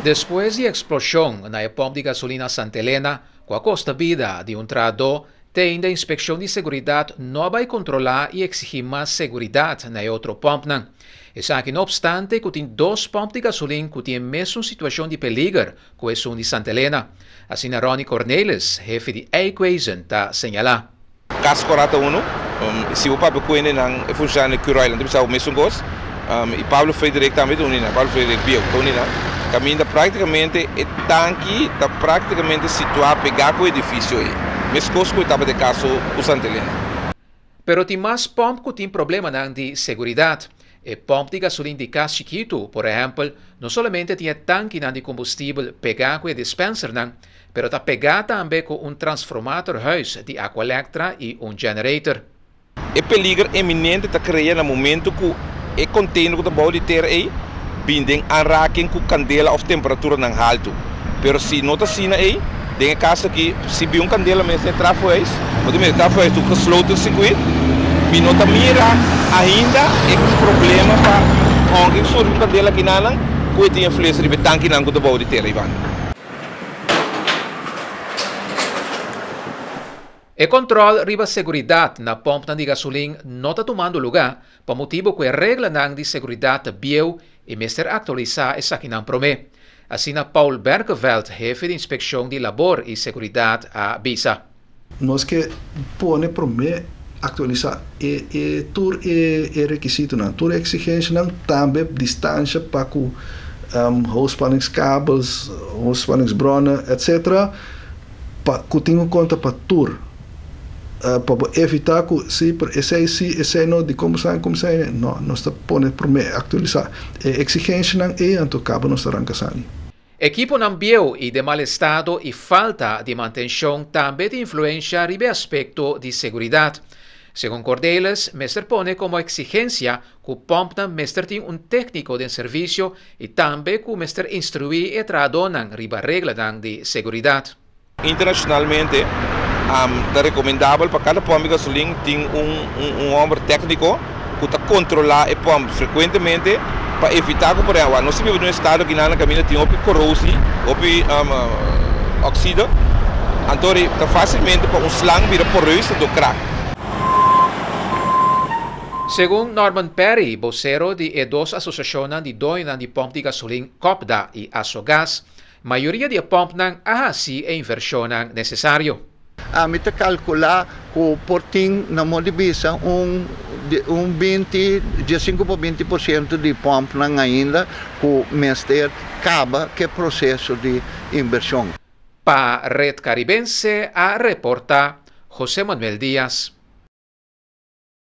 Despues di eksploshon na e pòmp di gasolina Santa Elena, ku a kosta bida di un trahadó, te ainda Inspekshon di Seguridat no a bai kontrolá i eksigí mas seguridat na e otro pòmpnan. Esaki no opstante ku tin dos pòmp di gasolin ku tin e mesun situashon di peliger ku esun di Santa Elena. Asina Ronnie Cornelis, hefe di Eikwezen, ta señalá. Cas Cora ta uno. Si bo papia cu hendenan e funcionario di Curoil nan ta bisa bo mesun cos. Y Pablo Frederik tambe ta uni nan, Pablo Frederik bieu ta uni nan. Caminda practicamente e tanki ta practicamente situa pega cu e edificio ey. Mescos cu e tabata e caso cu Santa Elena. Pero tin mas pomp cu tin problemanan di seguridad. E pomp di gasolin di cas chikitu, por ehempel, no solamente tin e tankinan di combustibel pega cu e dispensernan, pero ta pegá tambe ku un transformatorhuis di Aqualectra i un generator. E peliger eminente ta krea na momento ku e container ku ta bou di tera ei bin den aanraking ku kandela òf temperaturanan haltu. Pero si no ta asina ei, den e kaso aki si bin un kandela mes den e trafohuis, bo ta mira e trafohuis ta un gesloten circuit, mi no ta mira ainda e problema pa aunke surgi un kandela akinanan ku e tin influensia riba e tankinan ku ta bou di tera ei banda. E kòntròl riba seguridat na pòmpnan di gasolin no ta tumando lugá pa motibu ku e reglanan di seguridat ta bieu i mester aktualisá esakinan promé. Asina Paul Berkeveld, hefe di inspekshon di labor i seguridat a bisa. Nos ke pone promé aktualisá e e tur e e rekisitonan, tur e eksigenshanan, tambe distansha pa ku hoogspanningskabels, hoogspanningsbronnen, etc. Pa ku tin un konta pa tur. Pa bo evitá ku si, pero esei si, esei no, dikon bo sa kumsa e? No, nos ta pone promé aktualisá e eksigenshanan ei, anto kaba nos ta ranka sali. Ekiponan bieu i den mal estado i falta di mantenshon tambe tin influensha riba e aspekto di seguridat. Segun Cordelis, mester pone komo eksigensia ku pòmpnan mester tin un tékniko den servisio i tambe ku mester instruí e trahadónan riba reglanan di seguridat. Internashonalmente ta rekomendabel pa kada pòmp di gasolin tin un un hòmber tèkniko ku ta kontrolá e pòmp frekuentemente pa evitá ku por ehèmpel nos ta biba den un estado kinan na kaminda tin hopi korosi, hopi oksido, anto ta fásilmente pa un slang bira poreus anto krak. Segun Norman Perry, bosero di e dos asosiashonnan di doñonan di pòmp di gasolin Copda i Asogas, Mayoria di e pòmpnan a hasi e invershonnan nesesario. Ami ta kalkulá ku por tin na modo di bisa un un binti, diesinku pa binti por siento di pòmpnan ainda ku mester kaba ku e proseso di invershon. Pa Red Caribense a reporta José Manuel Diaz.